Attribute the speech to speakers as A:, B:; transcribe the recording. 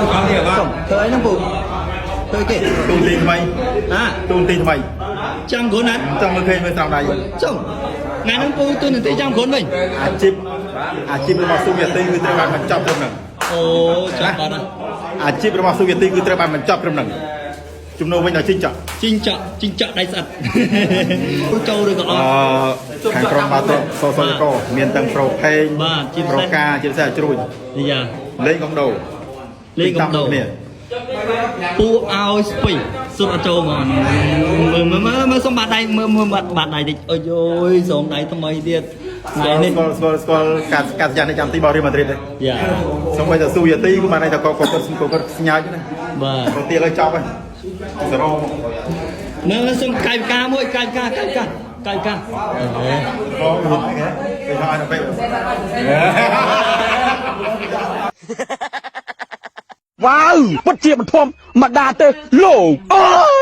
A: សុំធ្វើអីហ្នឹងពូធ្វើគេ
B: ទូនទីថ្មី
A: អា
B: ទូនទីថ្មី
A: ចាំគ្រុនណា
B: ចង់មើលឃើញមើលត្រង់ដៃ
A: ចុងថ្ងៃហ្នឹងពូទូនាទីចាំគ្រុនវិញ
B: អាជីពអាជីពរបស់ស៊ូវីយ៉ាទីគឺត្រូវបានបញ្ចប់ត្រឹមហ្នឹង
A: អូចាំបាត់ហើយ
B: អាជីពរបស់ស៊ូវីយ៉ាទីគឺត្រូវបានបញ្ចប់ត្រឹមហ្នឹងជំនួសវិញដល់ជីងចក់
A: ជីងចក់ជីងចក់ដៃស្អិតពូចូលឬក៏អ
B: អ
A: ត់
B: ឺខាងក្រុមបាល់ទាត់សសយកមានទាំងប្រូផេង
A: បាទជាពិសេស
B: ប្រូកាជាពិសេសអាជ្រួញ
A: នេះយ៉ា
B: លេងកំដូ
A: លេងកំដូ
B: គ្នា
A: ពូឲ្យស្ពីសុទ្ធអត់ចូលហ្មងមើលមើលមើលមើលសុំបាតដៃមើលមើលបាតបាតដៃតិចអូយយស្រោមដៃថ្មីទៀតថ្ងៃនេះ
B: ស្គាល់ស្គាល់ស្គាល់ការការសញ្ញានេះចាំទីរបស់រៀលម៉ាឌ្រីតទេ
A: យ៉ា
B: សូម្បីតែស៊ូវីយ៉ាទីក៏បានន័យថាក៏ក៏គាត់ក៏គាត់ស្ញើចណា
A: បាទ
B: ក៏ទីឥឡូវចប់ហើយសរោមក
A: មើលសុំកាយវិការមួយកាយវិការកាយវិការកាយវិការអេ
B: បងហត់គេគេថាឲ្យទៅពេល
C: វ៉ាវពិតជាមិនធំមកដាទេលោកអើ